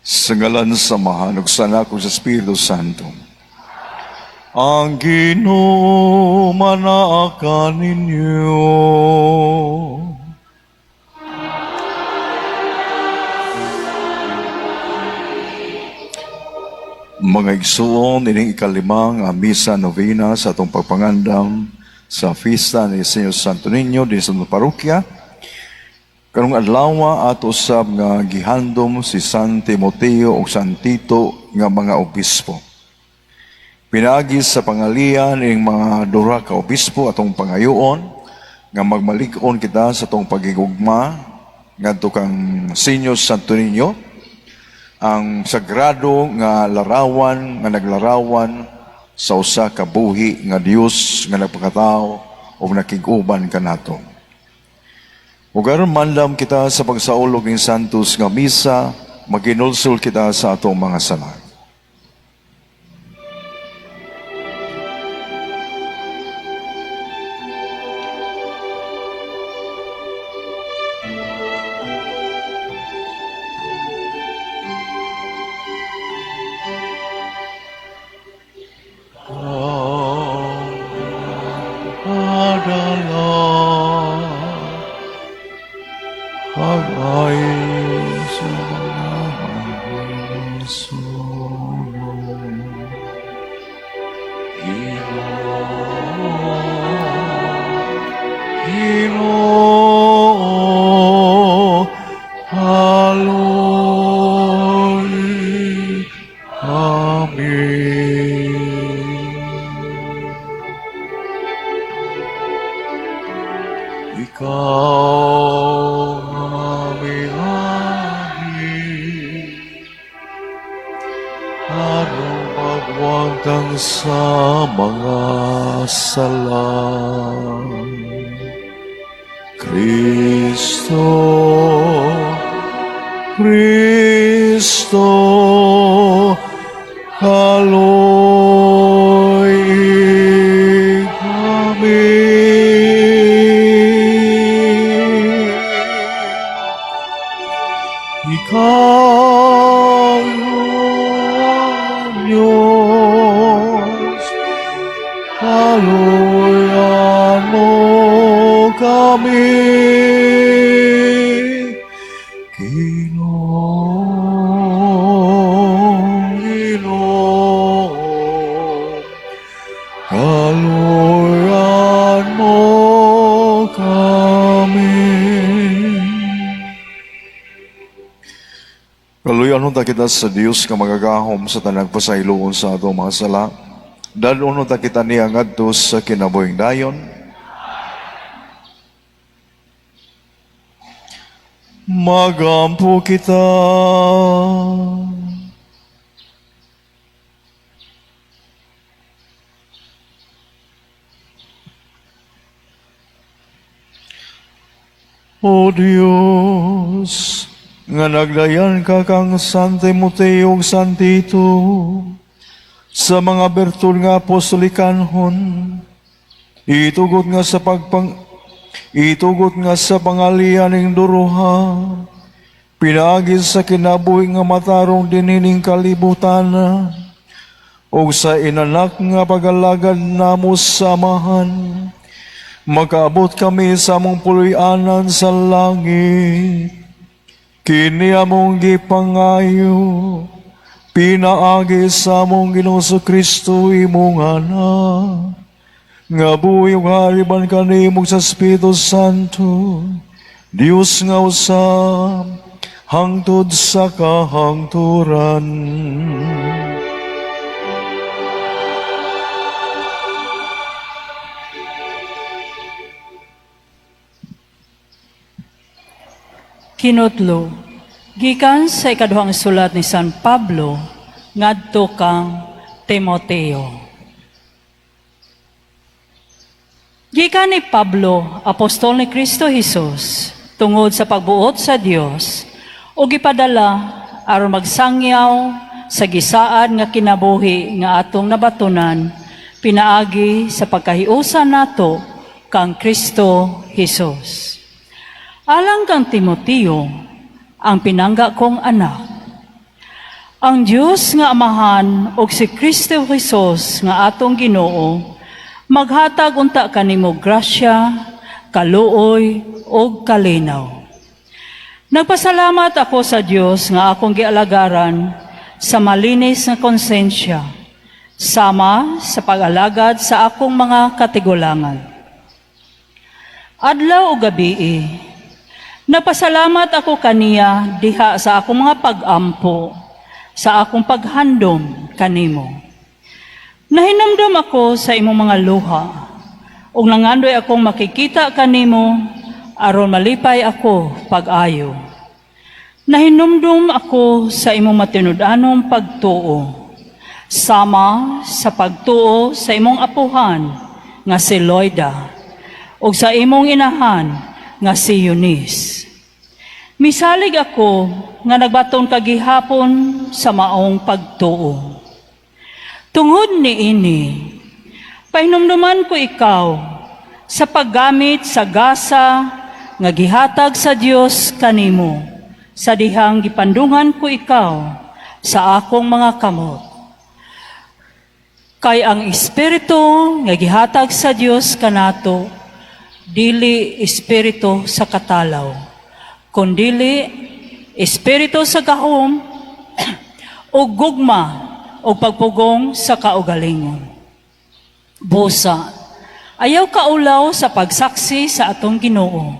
Sa ngalan sa Amahan ug sa Anak ug sa Espiritu Santo. Ang Ginoo manaa kaninyo. Mga igsuon, ining ikalimang misa novena sa atong pagpangandam sa fiesta ni Señor Santo Niño din sa parokya. Karong adlaw ato usab nga gihandom si San Timoteo ug San Tito nga mga obispo. Pinaagi sa pangalian ining mga duha ka obispo atong pangayoon nga magmalig-on kita sa atong pagigugma ngadto kang Señor Santo Niño, ang sagrado nga larawan nga naglarawan sa usa ka buhi nga Dios nga nagpakatao ug nakig-uban kanato. Ug aron mandam kita sa pagsaulog ning Santos nga misa, maginulsol kita sa atong mga sala. Padala pag-ay sa mga magsunog. Ginoo, Ginoo, kaloy kami. Ikaw aming hari, aron magwagtang sa mga sala. Kristo, Kristo, kaloy kami. Ikaw ang Diyos, kaluyan mo kami. Ginoo, Ginoo, kaluyan mo kami. Kaluyan ta kita sa Dios nga magagahom sa tanang pasayloon sa atong mga sala. Dad-on ta kita niya ngadto sa kinabuhing dayon. Magampo kita. O Dios, nga nagdayan ka kang San Timoteo ug San Tito sa mga bertud nga apostolikanhon, itugot nga sa pangalian ning duruha, pinaagi sa kinabuhi nga matarong dinining kalibutan, ug sa inanak nga pagalagad namo sa Amahan, makaabot kami sa among puloy-anan sa langit. Kini among gipangayo, pinaagi sa among Ginoong Kristo imong Anak, nga buhi ug hariban kanimo sa Espiritu Santo, Dios nga usa, hangtod sa kahangturan. Kinutlo, gikan sa ikaduhang sulat ni San Pablo ngadto kang Timoteo. Gikan ni Pablo, apostol ni Kristo Hesus, tungod sa pagbuot sa Dios, ug gipadala aron magsangyaw sa gisaad nga kinabuhi nga atong nabatunan pinaagi sa pagkahiusa nato kang Kristo Hesus. Alang kang Timoteo, ang pinangga kong anak. Ang Dios nga Amahan ug si Kristo Jesus nga atong Ginoo maghatag unta kanimo grasya, kaluoy ug kalinaw. Nagpasalamat ako sa Dios nga akong gialagaran sa malinis nga konsensya, sama sa pag-alagad sa akong mga katigulangan. Adlaw ug gabii, nagpasalamat ako kaniya diha sa akong mga pag-ampo, sa akong paghandom kanimo. Nahinumdom ako sa imong mga luha, ug nangandoy akong makikita kanimo aron malipay ako pag-ayo. Nahinumdom ako sa imong matinud-anong pagtuo, sama sa pagtuo sa imong apuhan nga si Loida, ug sa imong inahan nga si Eunice. Misalig ako nga nagbaton ka gihapon sa maong pagtuo. Tungod niini, pahinumduman ko ikaw sa paggamit sa gasa nga gihatag sa Dios kanimo sa dihang gipandungan ko ikaw sa akong mga kamot. Kay ang espiritu nga gihatag sa Dios kanato dili espiritu sa katalaw, kundili espiritu sa gahom ug gugma ug pagpugong sa kaugalingon. Busa, ayaw kaulaw sa pagsaksi sa atong Ginoo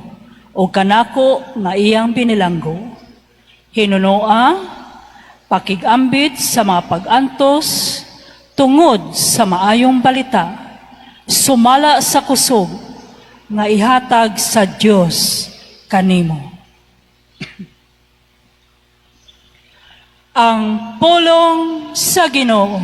ug kanako nga iyang binilanggo. Hinunoa, pakigambit sa mga pag-antos tungod sa maayong balita, sumala sa kusog nga ihatag sa Dios kanimo. Ang pulong sa Ginoo.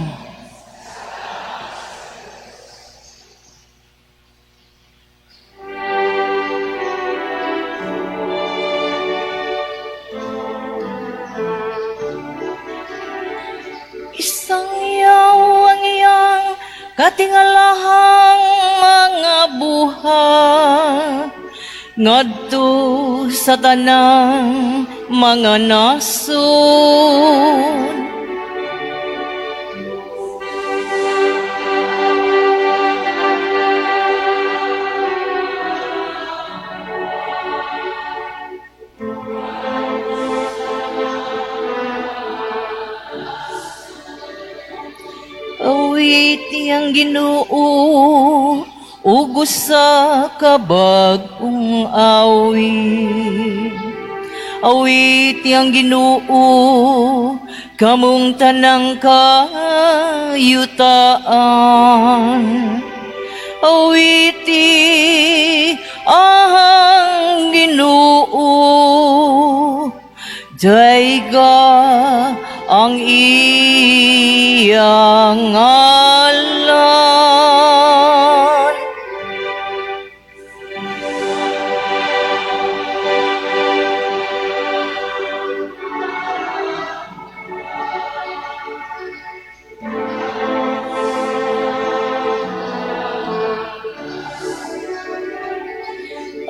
Isangyaw ang iyang katingalahang mga buhat ngadto sa tanang mga nasod. Awiti ang Ginoo ug usa ka bag-ong awit. Awiti ang Ginoo, kamong tanang kayutaan. Awiti ang Ginoo, dayga ang iyang ngalan.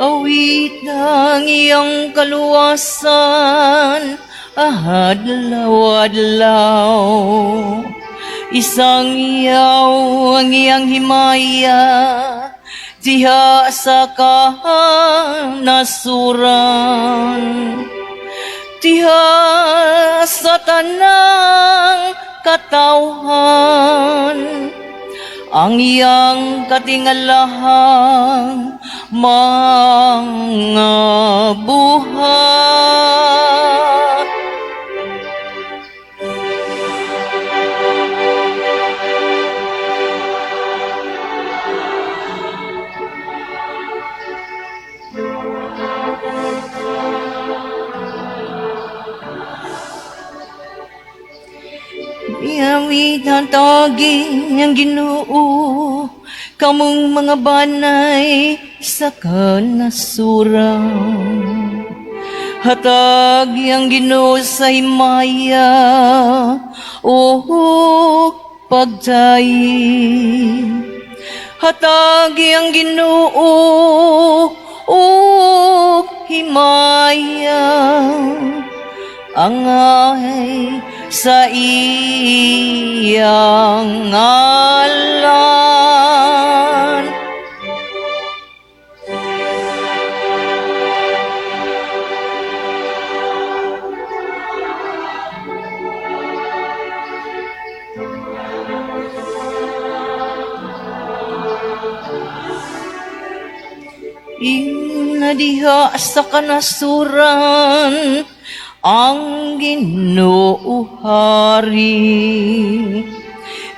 Awit ang iyang kaluwasan, adlaw-adlaw. Isangyaw ang iyang himaya, diha sa kanasuran. Diha sa tanang katawhan, ang iyang katingalahang mga buhat. Awit hatagin ang Ginoo, kamong mga banay sa kanasuran. Hatag ang Ginoo sa himaya ug pagtayi. Hatag ang Ginoo ug himaya, angay sa iyang ngalan. Ingna diha sa kanasuran ang Ginoo hari.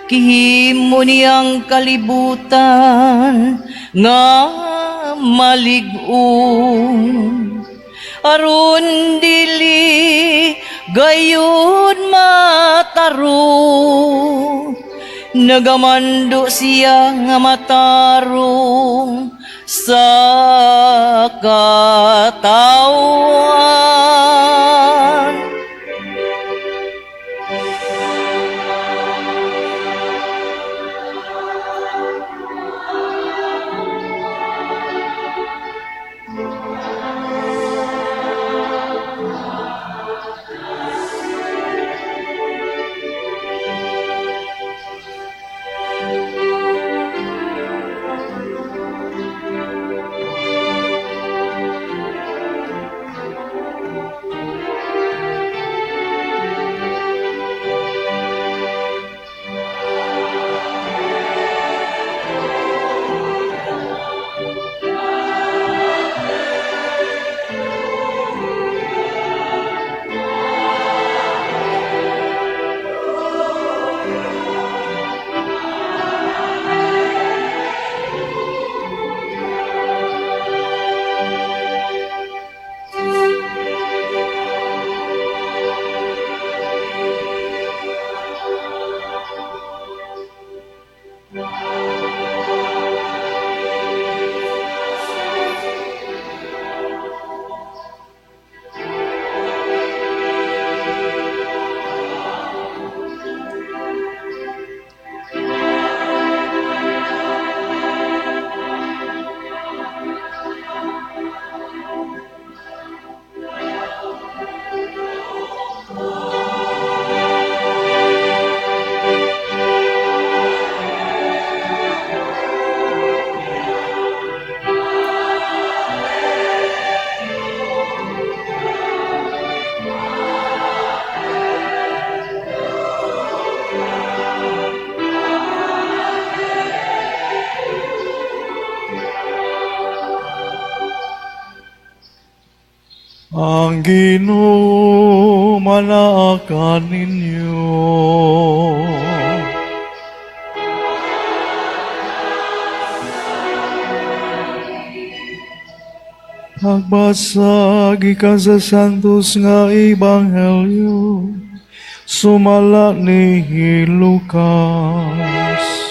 Gihimo niyang kalibutan nga malig-on. Aron dili gayud matarong, nagamando siya nga matarong sa katawhan. Ang Ginoo manaa kaninyo. Pagbasa gikan sa Santos nga Ebanghelyo sumala ni Lucas.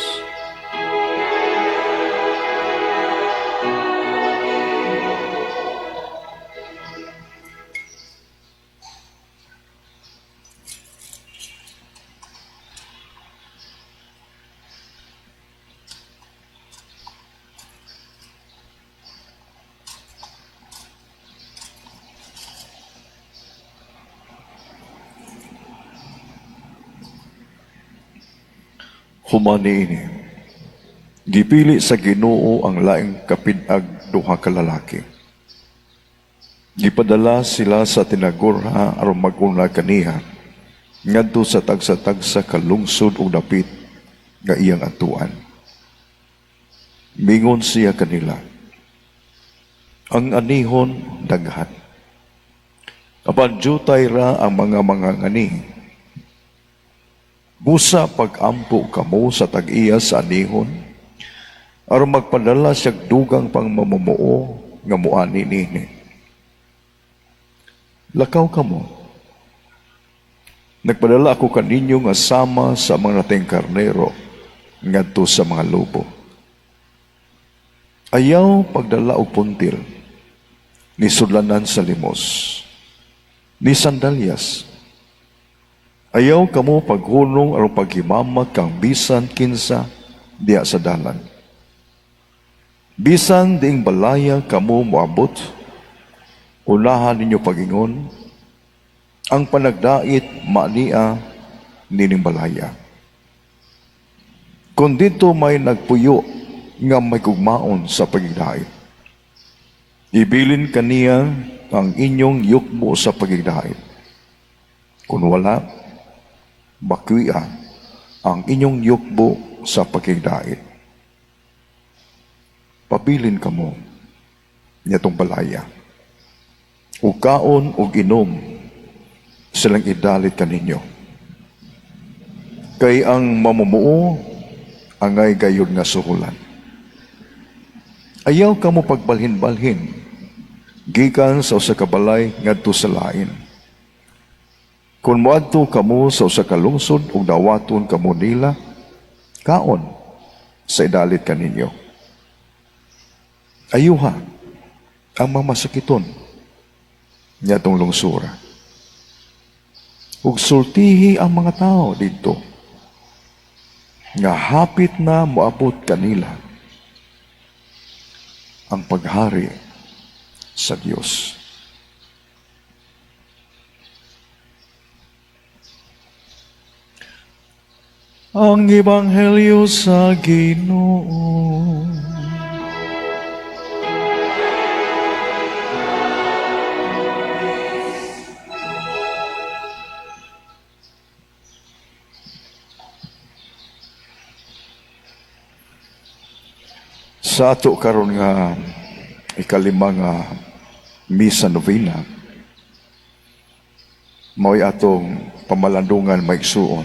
Human niini, gipili sa Ginoo ang laing kapid-ag duha ka lalaki. Gipadala sila sa tinagurha aron mag-una kaniha ngadto sa tagsa-tagsa ka lungsod ug dapit nga iyang adtuan. Mingon siya kanila, ang anihon daghan, apan jutay ra ang mga mangangani. Busa pag-ampo kamo sa tag-iya sa anihon, aron magpadala siyag dugang pang mamumuo nga muani nini. Lakaw kamo. Nagpadala ako kaninyo nga sama sa mga nating karnero ngadto sa mga lobo. Ayaw pagdala og puntil, ni sudlanan sa limos, ni sandalyas. Ayaw kamo paghunong aron paghimamat kang bisan kinsa diya sa dalan. Bisan diing balaya kamo moabot, unahan ninyo pagingon, ang panagdait mania nining balaya. Kung didto may nagpuyo nga may gugmaon sa pagigdait, ibilin kaniya ang inyong yukbo sa pagigdait. Kung wala, bakwia ang inyong yukbo sa pagigdait. Pabilin kamo niadtong balaya. Ug kaon ug inom silang idalit kaninyo. Kay ang mamumuo angay gayud nga suhulan. Ayaw kamo pagbalhin-balhin gikan sa usa ka balay ngadto sa lain. Kung moadto kamo sa usa ka lungsod ug dawaton kamo nila, kaon sa idalit kaninyo. Ayuha ang mga masakiton niadtong lungsura. Ug sultihi ang mga tao didto nga hapit na moabot kanila ang paghari sa Dios. Ang Ebanghelyo sa Ginoo. Sa ato karon nga ikalima nga misa novena, mao'y atong pamalandungan, maigsuon,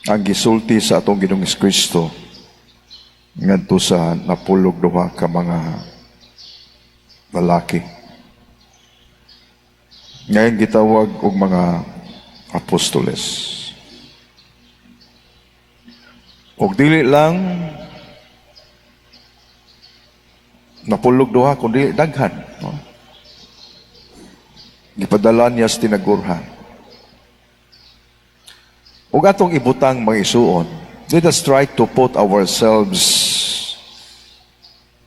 ang gisulti sa atong Ginoong Kristo ngadto sa 12 ka mga lalaki. Ngayon gitawag og mga apostoles. Og dili lang 12, kundi daghan. No? Gipadala niya sa tinagurhan. Ug atong ibutang, mga igsuon, let us try to put ourselves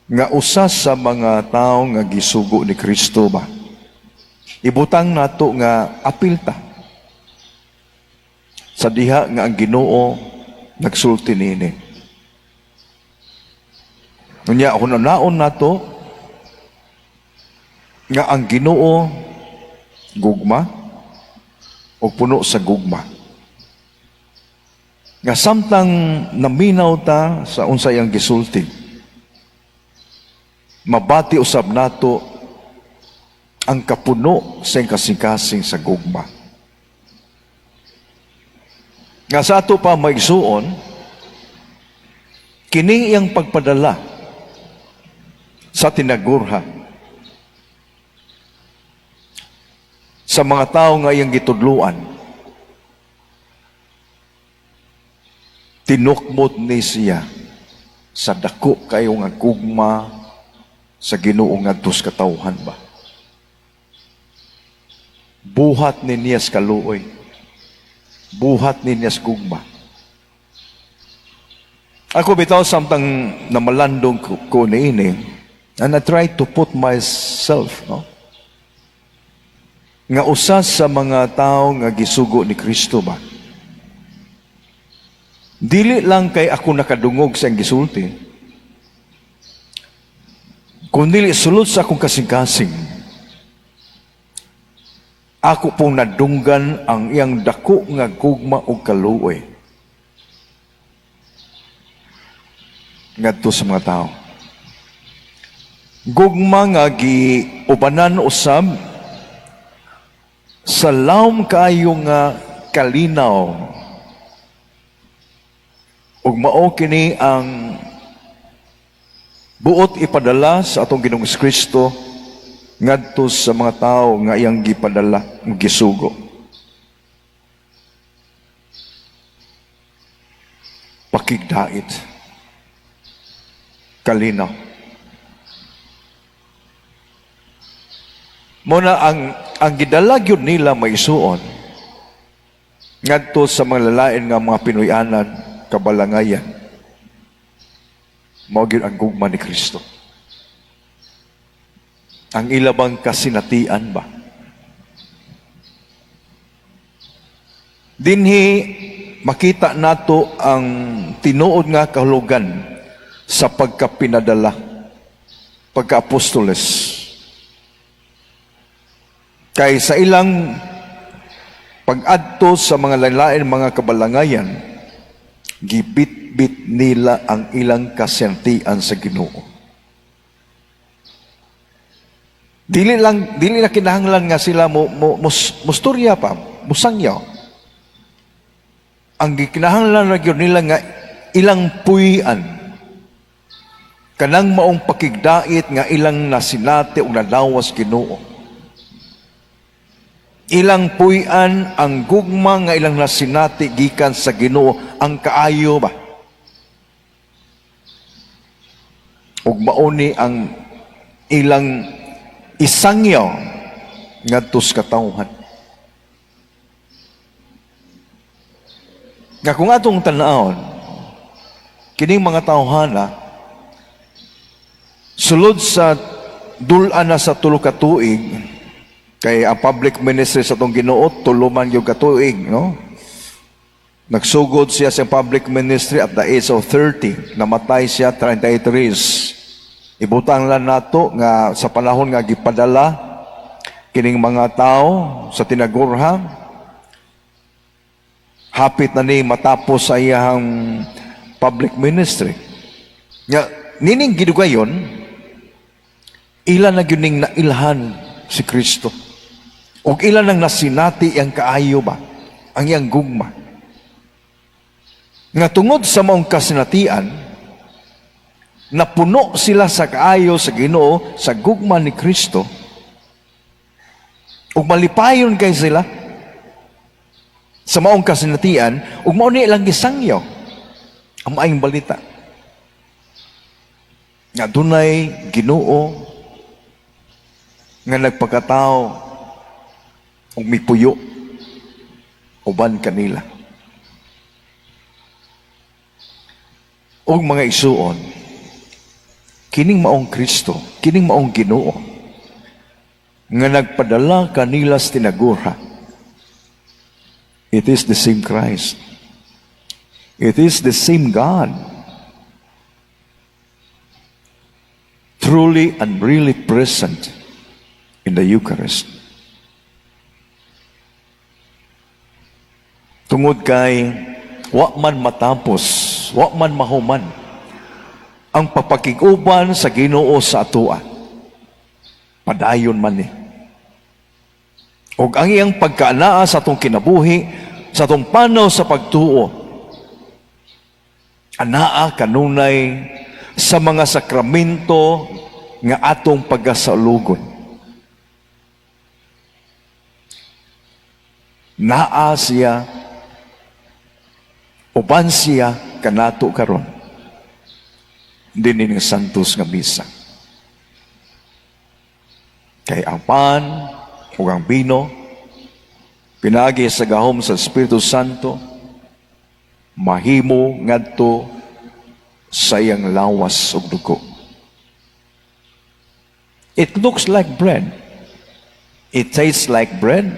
nga usa sa mga tao nga gisugo ni Kristo ba. Ibutang nato nga apil ta sa diha nga ang Ginoo nagsulti niini. Unya hunaon nato nga ang Ginoo gugma o puno sa gugma. Nga samtang naminaw ta sa unsay ang gisulti, mabati usab nato ang kapuno sa iyang kasing-kasing sa gugma. Nga sa ato pa, maigsuon, kining iyang pagpadala sa tinagurha sa mga tao nga iyang gitudluan, tinukmot ni siya sa dako kayo nga gugma sa Ginoo ngadto sa katawhan ba. Buhat ni niya sa kaluoy. Buhat ni niya sa gugma. Ako bitaw, samtang namalandong ko niini, and I try to put myself, no? Nga usa sa mga tao nga gisugo ni Kristo ba. Dili lang kay ako nakadungog sa iyang gisulti, kundi sulod sa akong kasing-kasing, ako pong nadunggan ang iyang dako nga gugma ug kaluoy ngadto sa mga tao. Gugma nga giubanan usab sa lawom kaayo nga kalinaw. Ug mao kini ang buot ipadala sa atong Ginoong Kristo ngadto sa mga tao nga iyang gipadala ug gisugo. Pakigdait. Kalinaw. Muna ang gidala gyud nila, maigsuon, ngadto sa mga lalain nga mga Pinoy-anan kabalangayan, mao gyud ang gugma ni Kristo. Ang ilabang kasinatian ba? Dinhi makita nato ang tinuod nga kahulugan sa pagkapinadala, pagka-apostoles. Kay sa ilang pag-adto sa mga lain mga kabalangayan, gibitbit nila ang ilang kasinatian sa Ginoo. Dili lang, dili na kinahanglan nga sila mo mustorya pa, musangyaw. Ang gikinahanglan ra gyud nila nga ilang puy-an kanang maong pakigdait nga ilang nasinati o nadawas Ginoo. Ilang puy-an ang gugma nga ilang nasinati gikan sa Ginoo, ang kaayo ba. Ug mauni ang ilang isangyaw ngadto sa katawhan. Nga kung atong tan-awon, kining mga tawhana sulod sa dul-an na sa 3 ka tuig, kay ang public ministry sa atong Ginoo 3 man gyud ka tuig, no? Nagsugod siya sa public ministry at the age of 30, namatay siya 33. Ibutang lang nato nga sa panahon nga gipadala kining mga tao sa tinagurha, hapit na ni matapos sa iyang public ministry. Nga nining gidugayon, ila na gyud ning nailhan si Kristo. Ug ila nang nasinati ang kaayo ba, ang iyang gugma. Nga tungod sa maong kasinatian, napuno sila sa kaayo sa Ginoo, sa gugma ni Kristo, ug malipayon kay sila sa maong kasinatian, ug mao ni ilang gisangyaw ang maayong balita nga dunay Ginoo nga nagpakatao ug mipuyo uban kanila. Ug mga igsuon, kining maong Kristo, kining maong Ginoo nga nagpadala kanila sa tinagura, it is the same Christ. It is the same God. Truly and really present in the Eucharist. Tungod kay wa man matapos, wa man mahuman ang papakig-uban sa Ginoo sa atoa. Padayon man ni. Og ang iyang pagkaanaa sa atong kinabuhi, sa atong panaw sa pagtuo, anaa kanunay sa mga sakramento nga atong pagkasalugon. Naa siya, uban siya kanato karon dinhi ning Santos nga misa. Kay ang pan ug ang bino pinaagi sa gahom sa Espiritu Santo mahimo ngadto sa iyang lawas ug dugo. It looks like bread. It tastes like bread,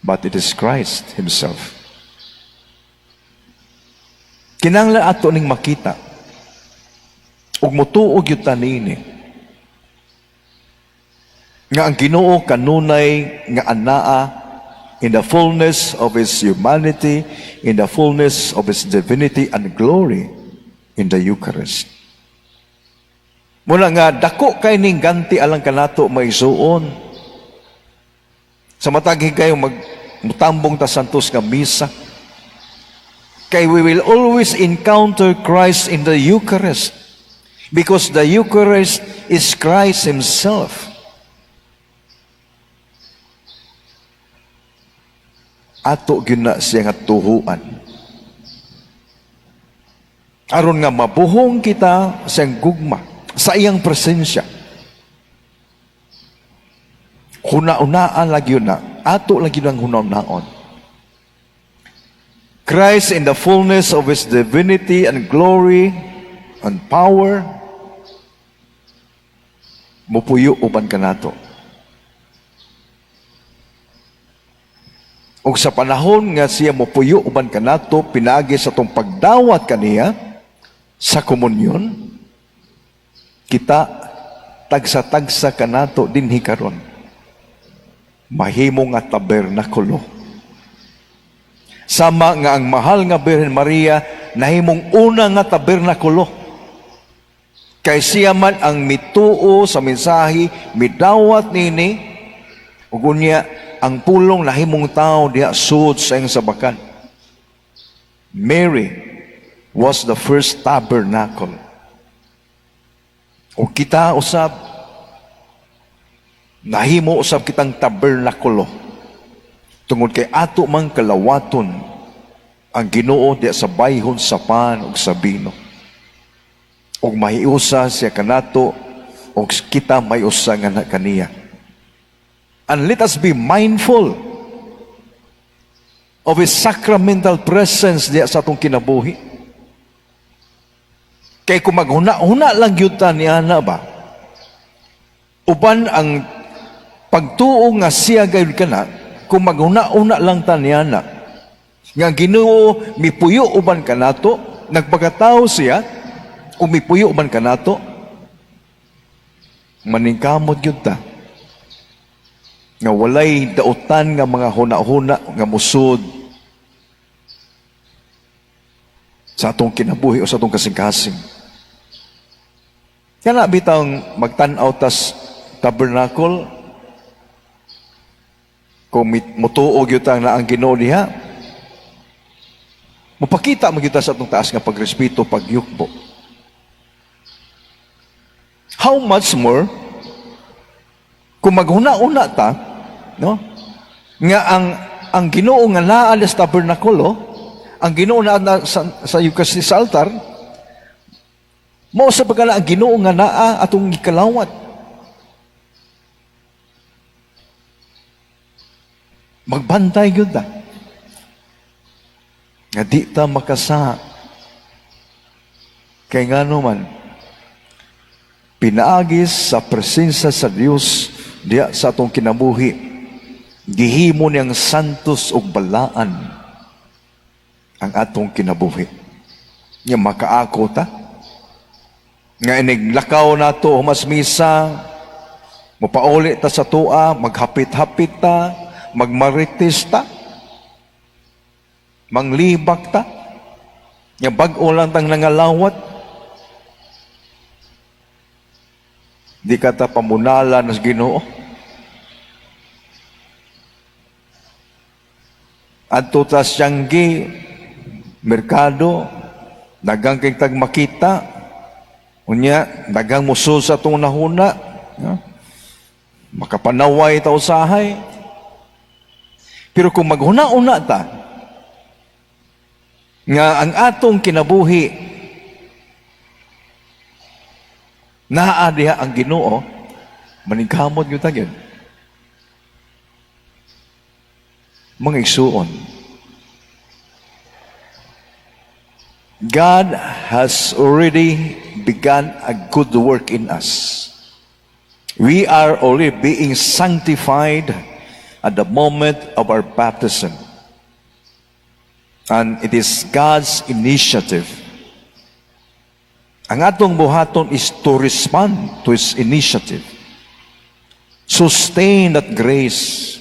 but it is Christ Himself. Kinahanglan ato ning makita ug motuo gyud ta niini nga ang Ginoo kanunay nga anaa in the fullness of His humanity, in the fullness of His divinity and glory in the Eucharist. Muna nga dako kay ning ganti alang kanato maisuon. Sa matag higayon magmutambong ta santos nga misa, kay we will always encounter Christ in the Eucharist, because the Eucharist is Christ Himself. Ato gyud na siya nga tuhuan. Aron nga mabuhong kita sa iyang gugma, sa iyang presensya. Huna-unaan lagi yun na. Ato lagi nang huna-unaon. Christ in the fullness of His divinity and glory and power, mupuyo uban kanato. Ug sa panahon nga siya mopuyo uban kanato pinaagi sa atong pagdawat kaniya sa komunyon, kita tagsa-tagsa kanato dinhi karon mahimo nga tabernakulo. Sama nga ang mahal nga Birhen Maria nahimong una nga tabernakulo. Kay siya man ang mituo sa mensahe, midawat nini, ug unya ang pulong nahimong tao diha sud sa iyang sabakan. Mary was the first tabernacle. O kita usab, nahimo usab kitang tabernakulo tungod kay ato mang kalawaton ang Ginoo diha sa bayhon sa pan ug sa bino. Ug mahiusa siya kanato ug kita mahiusa nga na kaniya. And let us be mindful of His sacramental presence diha sa atong kinabuhi. Kay kung maghuna-huna lang gyud ta niana ba, uban ang pagtuo nga siya gayud kana, kung maghuna-huna lang ta niana, nga ang Ginoo mipuyo uban kanato, nagpakatao siya, ug mipuyo uban kanato, maningkamot gyud ta nga walay dautan nga mga huna-huna nga musud sa atong kinabuhi o sa atong kasing-kasing. Kana bitang magtan-aw tas tabernacle, kung mutuo gyud ta na ang Ginoo diha, mupakita man gyud ta sa atong taas nga pagrespeto, pagyukbo. How much more kung maghuna-una ta, no, nga ang Ginoo nga naa sa tabernakulo, ang Ginoo naa sa Eucharist, sa altar, mao sa pagkala ang Ginoo nga naa atong gikalawat. Magbantay gyud ta nga di ta makasa. Kay ngano man, pinaagi sa presensya sa Dios diha sa atong kinabuhi, gihimo niyang santos ug balaan ang atong kinabuhi. Nga makaako ta, nga inig lakaw nato humas misa, mopauli ta sa tua, maghapit-hapit ta, magmarites ta, manglibak ta, nga bag-o lang tang nangalawat, di ka ta pamunala nas Ginoo. Adto ta siyanggi, merkado, dagang kay tag makita, unya, dagang musul sa atong nahuna, no? Makapanaway ta usahay. Pero kung maghuna-una ta, nga ang atong kinabuhi, naa diha ang Ginoo, maningkamot gyud ta gyud. Mga igsuon, God has already begun a good work in us. We are already being sanctified at the moment of our baptism. And it is God's initiative. Ang atong buhaton is to respond to His initiative. Sustain that grace.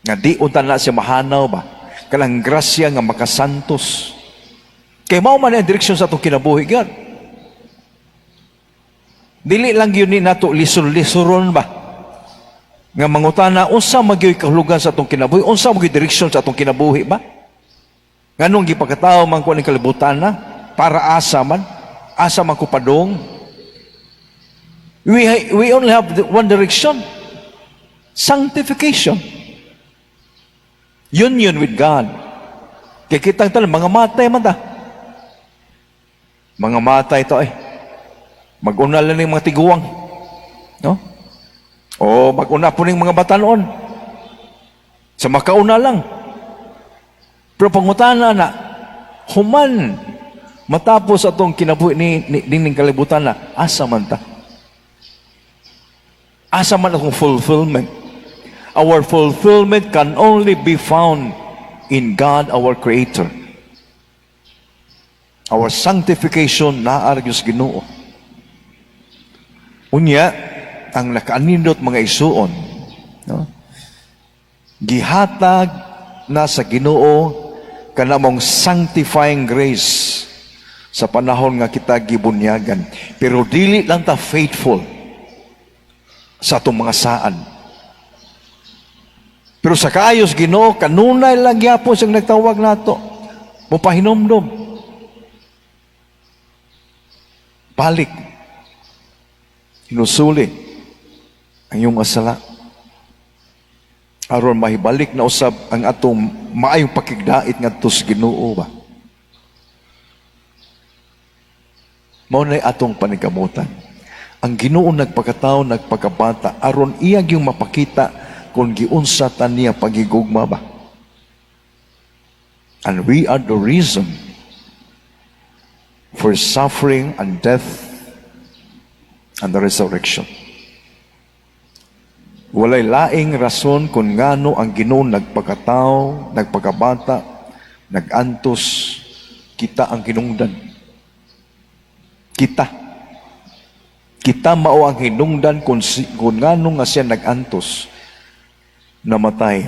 Nga di unta na siya mahanaw ba? Kanang grasya nga makasantos. Kay mao man ang direksyon sa atong kinabuhi gyud. Dili lang gyud ni nato lisod-lisoron ba? Nga mangutana unsa magyuy kahulugan sa atong kinabuhi, unsa magyuy direksyon sa atong kinabuhi ba? Nganong gipakatawo man ko ning kalibutan na para asa man ko padung? We only have one direction. Sanctification. Union with God. Kay kitang tanan mga matay man ta. Mga matay to ay. Mag-una lang ning mga tiguang. No? O mag-una po ning mga batanon. Sa makauna lang. Pero pangutana na, human matapos atong kinabuhi ni ning kalibutan na, asa man ta? Asa man akong fulfillment? Our fulfillment can only be found in God, our Creator. Our sanctification naa ra sa Ginoo. Unya, ang nakaanindot, mga igsuon, no? Gihatag na sa Ginoo kana maong sanctifying grace sa panahon nga kita gibunyagan. Pero dili lang ta faithful sa atong mga saad. Pero sa kaayo sa Ginoo, kanunay lang gyapon siyang nagtawag nato. Mupahinomdom. Balik. Hinusuli ang iyong masala. Aron mahibalik na usab ang atong maayong pakigdait ngadto sa Ginoo ba. Mao na atong paningkamutan. Ang Ginoo nagpakatao, nagpakabata aron iya gyung mapakita kung giunsa ta niya paghigugma ba. And we are the reason for suffering and death and the resurrection. Walay laing rason kung ngano ang Ginoo nagpakatao, nagpakabata, nagantos, kita ang hinungdan. Kita. Kita mao ang hinungdan kung ngano nga siya nagantos, namatay,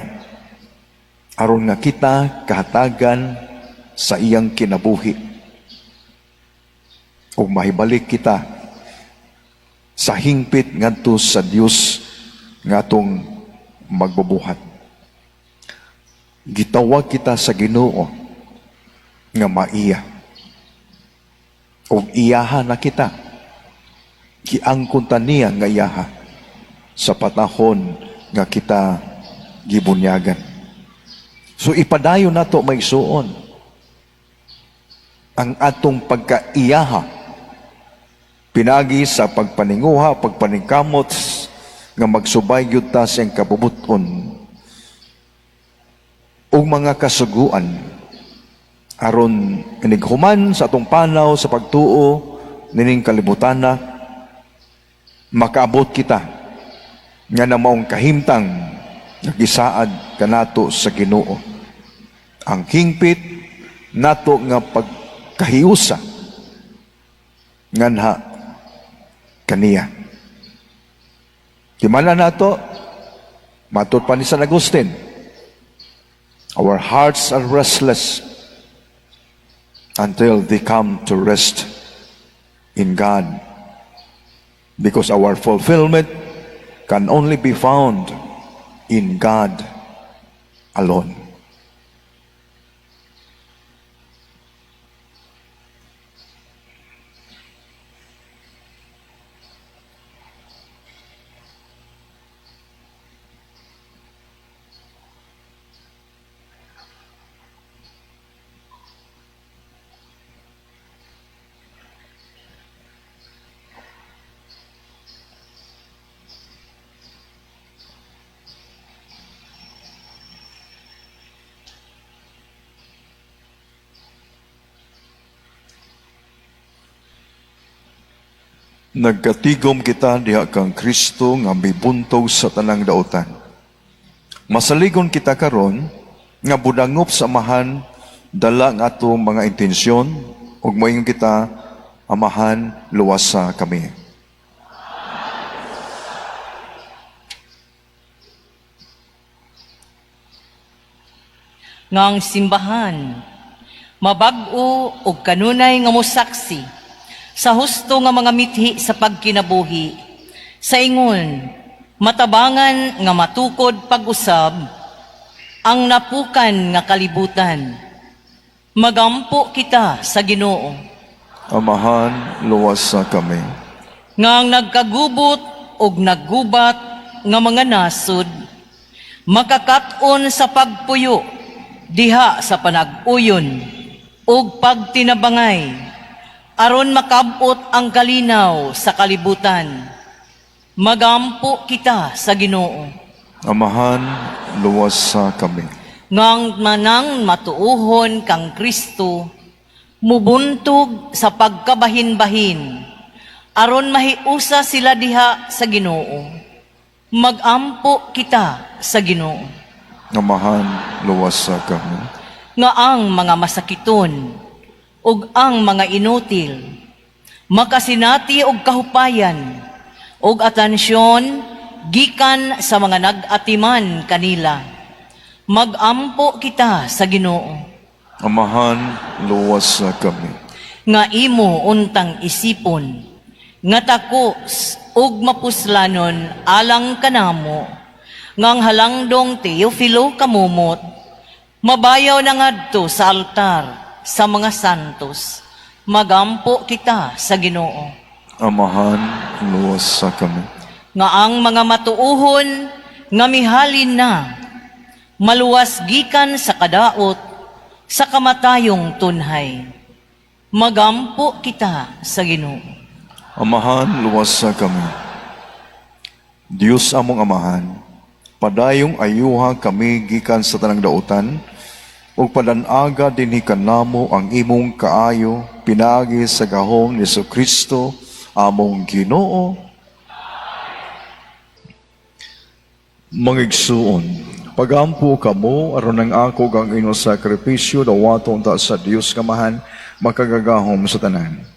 aron nga kita kahatagan sa iyang kinabuhi. Ug mahibalik kita sa hingpit ngadto sa Dios nga atong magbubuhat. Gitawag kita sa Ginoo nga maiya. Ug iyaha na kita. Giangkon ta niya nga iyaha sa panahon nga kita gibunyagan. So ipadayon nato, mga igsuon, ang atong pagkaiyaha pinagi sa pagpaninguha, pagpaningkamot nga magsubay gyud ta sa iyang kabubut-on ug mga kasuguan aron inighuman sa atong panaw sa pagtuo nining kalibutana, makaabot kita nga na maong kahimtang nagisaad kanato sa Ginoo, ang hingpit nato nga pagkahiusa nganha kaniya. Himala nato, matod pa ni San Agustin, our hearts are restless until they come to rest in God. Because our fulfillment can only be found in God alone. Nagkatigom kita diha kang Kristo nga mibuntog sa tanang dautan. Masaligon kita karon nga budangop sa Amahan dala ang atong mga intensyon ug moingon kita, "Amahan, luwasa kami." Nga ang simbahan mabag-o ug kanunay nga mosaksi sa husto nga mga mithi sa pagkinabuhi sa ingon matabangan nga matukod pag-usab ang napukan nga kalibutan. Magampo kita sa Ginoo. Amahan, luwasa kami. Nga ang nagkagubot ug naggubat nga mga nasod makakat-on sa pagpuyo diha sa panag-uyon ug pagtinabangay aron makab-ot ang kalinaw sa kalibutan. Magampo kita sa Ginoo. Amahan, luwasa kami. Nga ang manang matuohon kang Kristo mubuntog sa pagkabahin-bahin aron mahiusa sila diha sa Ginoo. Magampo kita sa Ginoo. Amahan, luwasa kami. Nga ang mga masakiton ug ang mga inutil makasinati og kahupayan ug atensyon gikan sa mga nag-atiman kanila. Magampo kita sa Ginoo. Amahan, luwasa kami. Nga imo untang isipon nga takos ug mapuslanon alang kanamo nga ang halangdong Teofilo Camomot mabayaw na ngadto sa altar sa mga santos. Magampo kita sa Ginoo. Amahan, luwasa kami. Nga ang mga matuohon nga mihalin na maluwas gikan sa kadaot sa kamatayong tunhay. Magampo kita sa Ginoo. Amahan, luwasa kami. Diyos among Amahan, padayong ayuha kami gikan sa tanang dautan, ug padanaga dinhi kanamo ang imong kaayo pinaagi sa gahom ni Kristo among Ginoo. Mangigsuon, pagampo kamo aron ang ako kang inyong sakripisyo dawaton ta sa Dios Kamahan makagagahom sa tanan.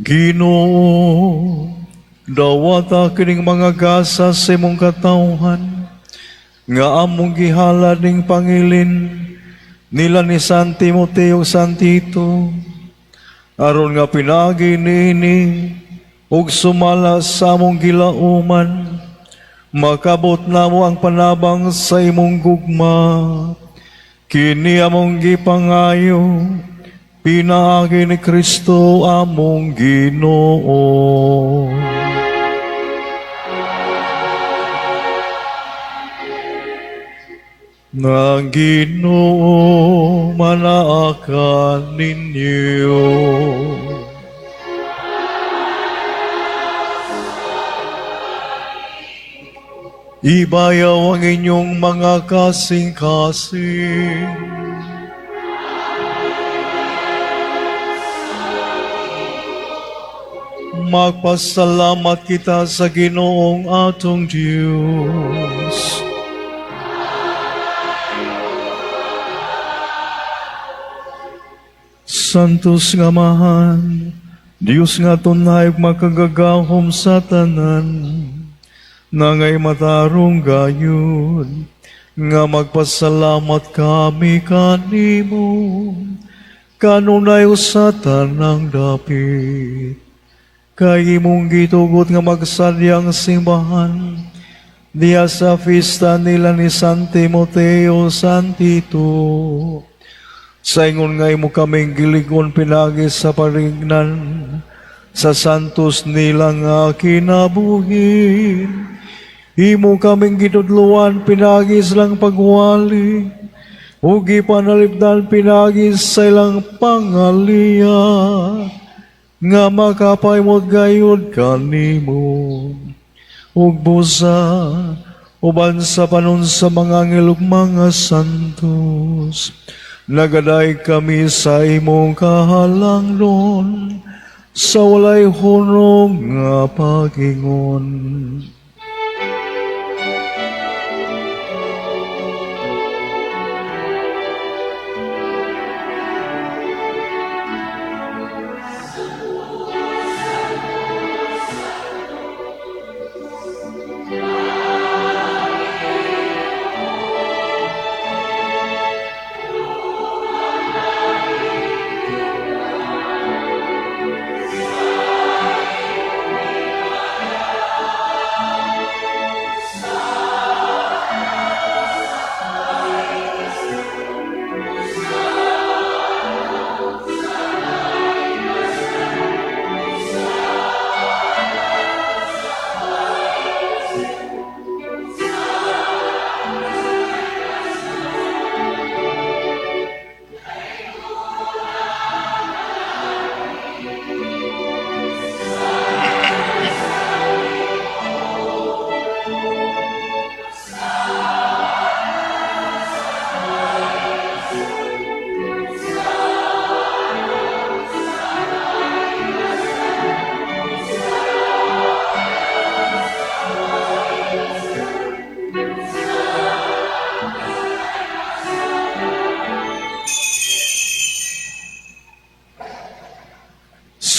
Ginoo, dawata kining mga gasa sa imong katawhan, nga among gihalad ning pangilin nila ni San Timoteo ug San Tito, aron nga pinaagi niini ug sumala sa among gilauman, makabot namo ang panabang sa imong gugma. Kini among gipangayo, pinaagi ni Kristo among Ginoo. Ang Ginoo manaa kaninyo. Ibayaw ang inyong mga kasing-kasing. Magpasalamat kita sa Ginoong atong Diyos. Santos nga Amahan, Diyos nga tunay makagagahom sa tanan, nangay matarong gayud, nga magpasalamat kami kanimo, kanunay sa tanang dapit. Kay imong gitugot nga magsadyang simbahan, diya sa fista nila ni San Timoteo, San Tito. Sa ingon nga imo kaming giligon pinagi sa paringnan, sa santos nila nga kinabuhi. Imo kaming gitudluan pinagi sa ilang pagwali, ug gipanalipdan pinagi sa ilang pangaliya, nga makapaimod gayud kanimo. Ug busa, uban sa panon sa mga anghel ug mga santos, nagaday kami sa imong kahalanglon, sa walay hunong nga pagingon.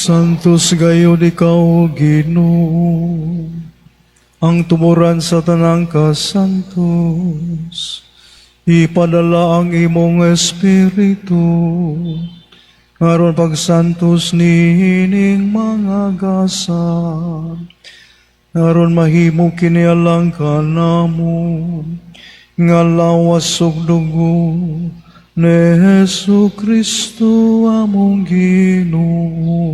Santos gayud ikaw, Ginoo, ang tuboran sa tanang kasantos. Ipadala ang imong Espiritu aron pagsantos niining mga gasa, aron mahimo kini alang kanamo nga lawas ug dugo ni Hesus Kristo among Ginoo.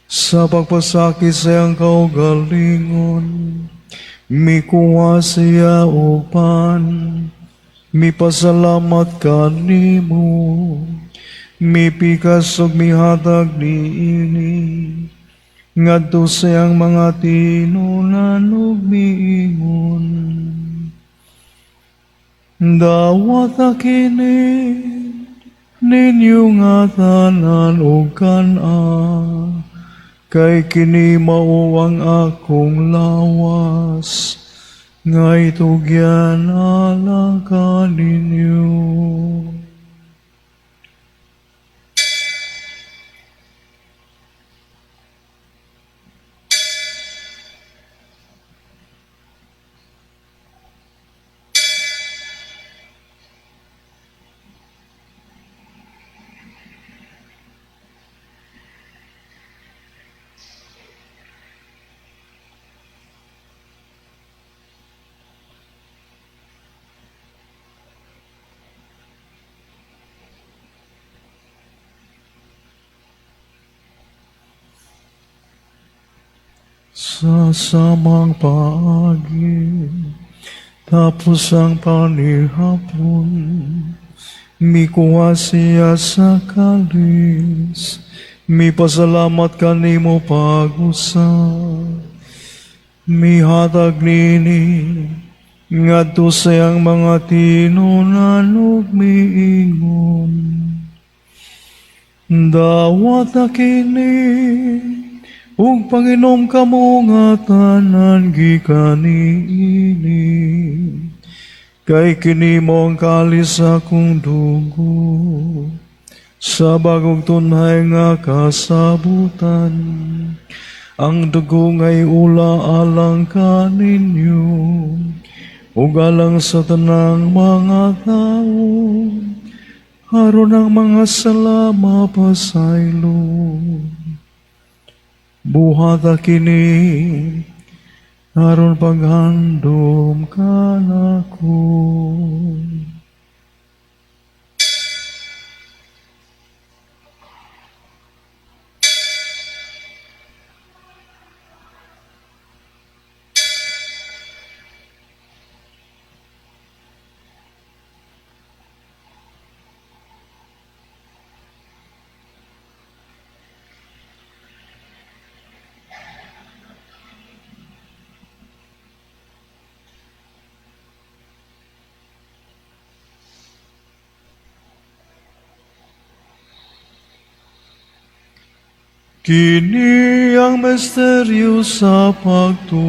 Sa pagpasakit sa iyang kaugalingon, mikuha siya og pan, mipasalamat kanimo, mipikas ug mihatag niini ngadto sa iyang mga tinunan ug miingon: "Dawata kini ninyo nga tanan ug kan-a, kay kini mao ang akong lawas nga itugyan alang kaninyo." Sa samang paagi, tapos ang panihapon, mikuha siya sa kalis, mipasalamat kanimo pag-usab, mihatag nini ngadto sa iyang mga tinunan ug miingon: "Dawata kini ug panginom kamo nga tanan gikan niini, kay kini mao ang kalis sa akong dugo sa bagong tunhay nga kasabutan. Ang dugo nga iula alang kaninyo ug alang sa tanang mga tawo, aron ang mga sala mapasaylo. Buhata kini aron paghandom kanako." Kini ang misteryo sa pagtuo.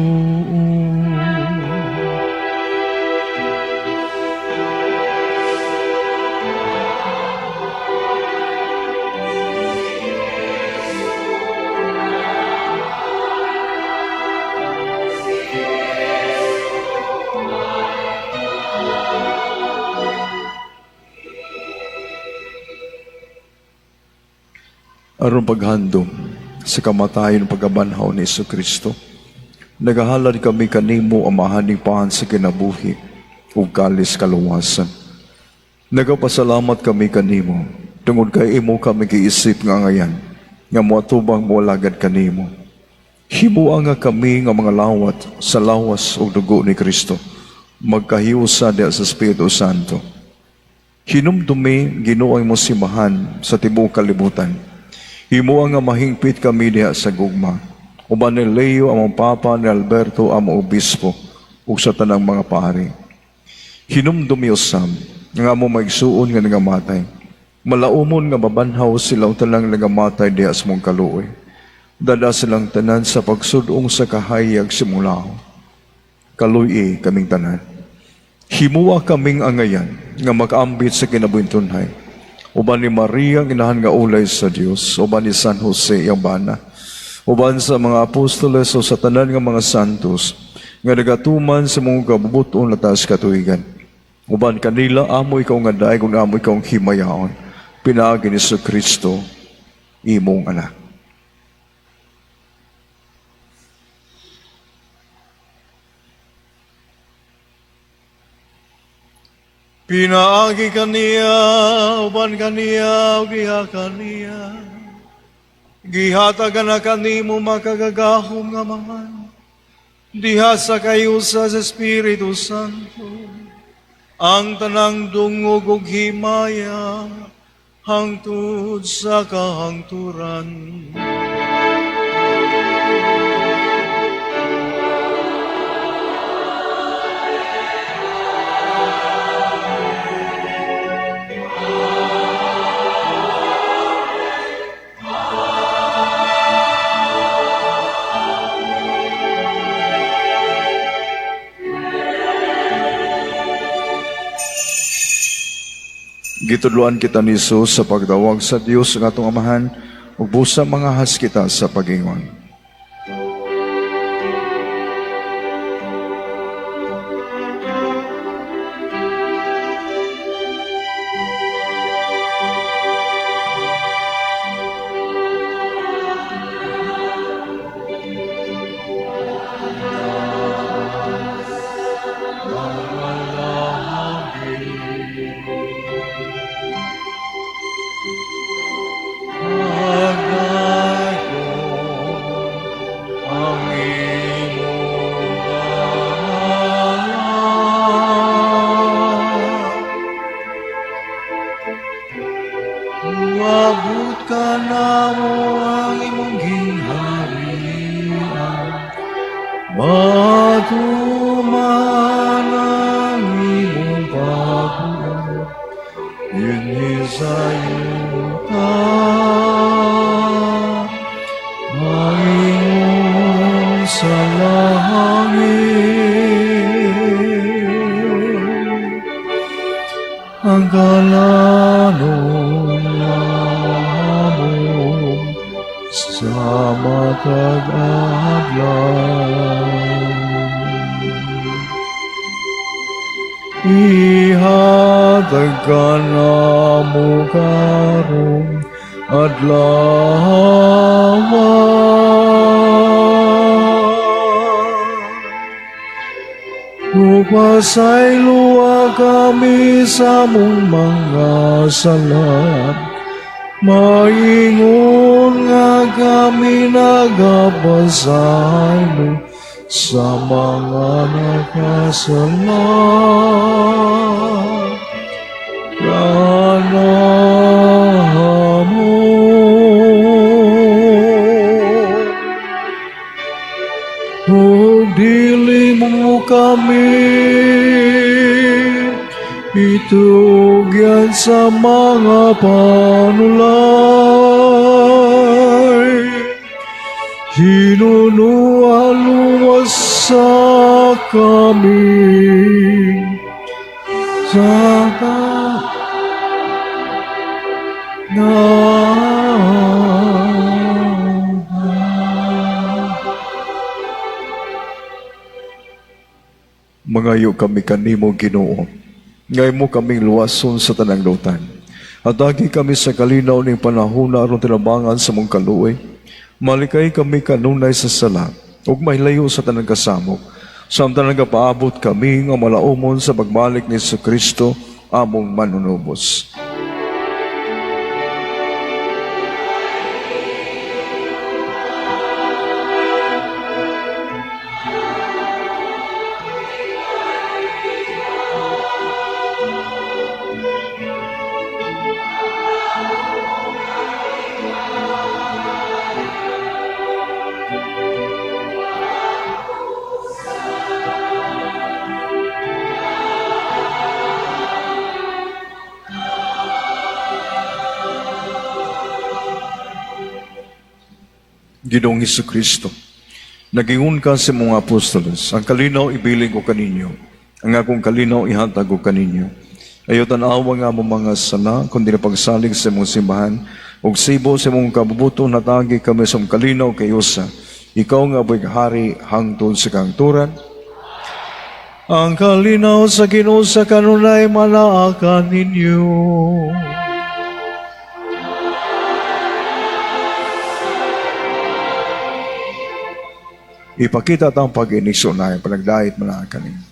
Aron paghandom sa kamatayon ug pagkabanhaw ni Kristo, nagahalad kami kanimo, Amahaning pan sa kinabuhi ug kalis kaluwasan. Nagapasalamat kami kanimo tungod kay imo kami giisip nga angayan nga moatubang moalagad kanimo. Himoa nga kami nga mga lawat sa lawas ug dugo ni Kristo magkahiusa diha sa Espiritu Santo. Hinumdumi, Ginoo, ang imong simbahan sa tibuok kalibutan. Himoa nga mahingpit kami diha sa gugma uban ni Leo among Papa, ni Alberto among Obispo, ug sa tanang mga pari. Hinumdumi usab nga among mga igsuon nga nangamatay. Malaumon nga mabanhaw sila ug tanang nangamatay diha sa imong kaluoy. Dad-a silang tanan sa pagsud-ong sa kahayag sa imong law. Kaluy-i kaming tanan. Himoa kaming angayan nga makaambit sa kinabuhing tunhay. Uban ni Maria, ang inahan nga ulay sa Dios, uban ni San Jose, iyang bana, uban sa mga apostoles o sa tanan nga mga santos, nga nagatuman sa mga kabubuton na taas katuigan. Uban kanila, amo ikaw nga daig, ug amo ikaw ang himayaon. Pinaagi ni Kristo, imong anak. Pinaagi kaniya, uban kaniya, ug diha kaniya. Gihatagan na kanimo, makagagahom nga Amahan, diha sa kayusa sa Espiritu Santo, ang tanang dungog ug himaya hangtod sa kahangturan. Gitudloan kita ni Jesus sa pagtawag sa Dios nga atong Amahan ug busa mangahas kita sa pagingon. Ang imong ngalan. Moabot kanamo ang imong gingharian. Matuman ang imong pagbuot dinhi sa yuta maingon sa langit. Ang kalanon namo sa matag adlaw ihatag kanamo karong adlaw. Ug pasayloa kami sa among mga sala, maingon nga kami nagapasaylo sa mga nakasala. Kanamo. Ug dili mo kami itugyan sa mga panulay. Hinunua luwasa kami sa ta na. Mangayo kami kanimo, Ginoo, nga imo kaming luwason sa tanang dautan. Hatagi kami sa kalinaw ning panahon aron tinabangan sa mong kaluoy. Malikay kami kanunay sa sala ug mahilayo sa tanang kasamok. Samtang nagapaabot kami nga malaumon sa pagbalik ni Kristo among manunubos. Ginoong Kristo, nagingon ka sa mga apostoles, "Ang kalinaw ibilin ko kaninyo, ang akong kalinaw ihatag ko kaninyo." Ayaw tan-awa nga mo mga sala, kundi na pagsalig sa imong simbahan, ug sibo sa imong kabubuton, natagi kami sa imong kalinaw kay usa. Ikaw nga buhig hari hangtod sa kahangturan. Ang kalinaw sa Ginoo sa kanunay manaa kaninyo. Ipakita tang pag-inisyon panagdait manaa kaninyo.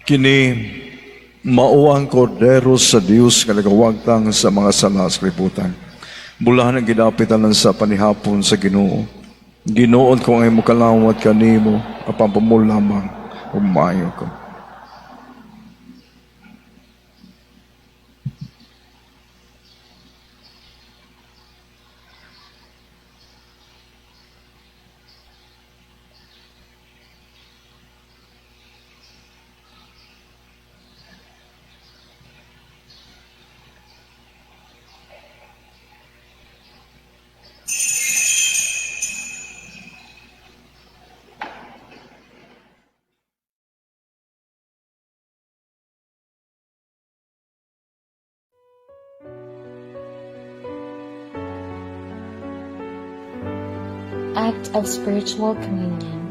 Kini mao ang kordero sa Dios nga nagawagtang sa mga sala sa kalibutan. Bulahan ang gidapitan sa panihapon sa Ginoo. Ginoo ko ang imong kalawat kanimo, apan pumul lamang ug maayo ko. Act of Spiritual Communion.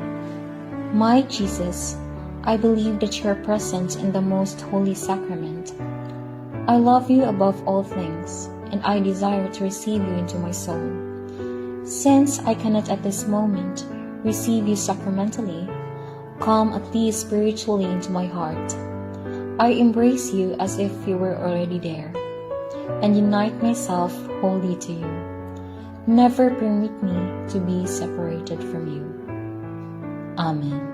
My Jesus, I believe that you are present in the most holy sacrament. I love you above all things, and I desire to receive you into my soul. Since I cannot at this moment receive you sacramentally, come at least spiritually into my heart. I embrace you as if you were already there, and unite myself wholly to you. Never permit me to be separated from you. Amen.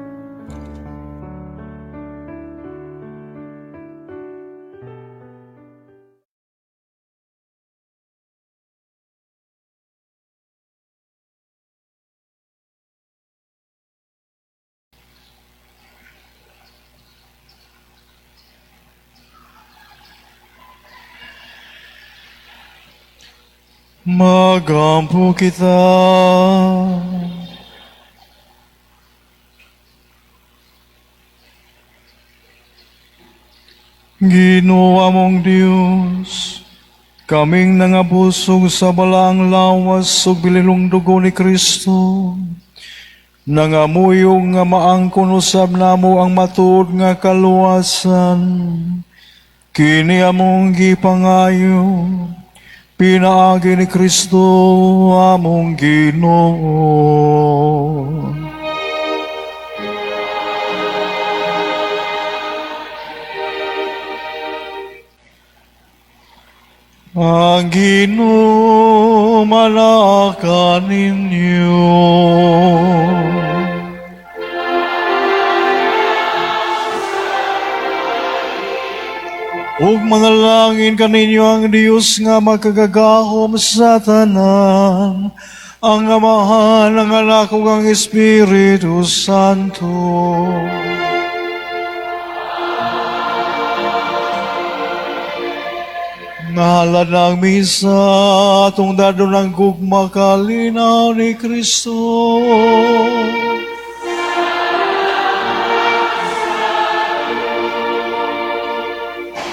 Magampo kita. Ginoo among Dios, kaming nangabusog sa balaang lawas ug bilinong dugo ni Kristo, nangamuyo nga maangkon usab namo ang matuod nga kaluwasan. Kini among gipangayo, pinaagi ni Kristo among Ginoo. Ang Ginoo manaa kaninyo. Ug manalangin kaninyo ang Dios nga makagagahom sa tanan, ang Amahan, ang Anak ug ang Espiritu Santo. Nahalad na ang misa, atong dadon ang gugma kalinaw ni Kristo.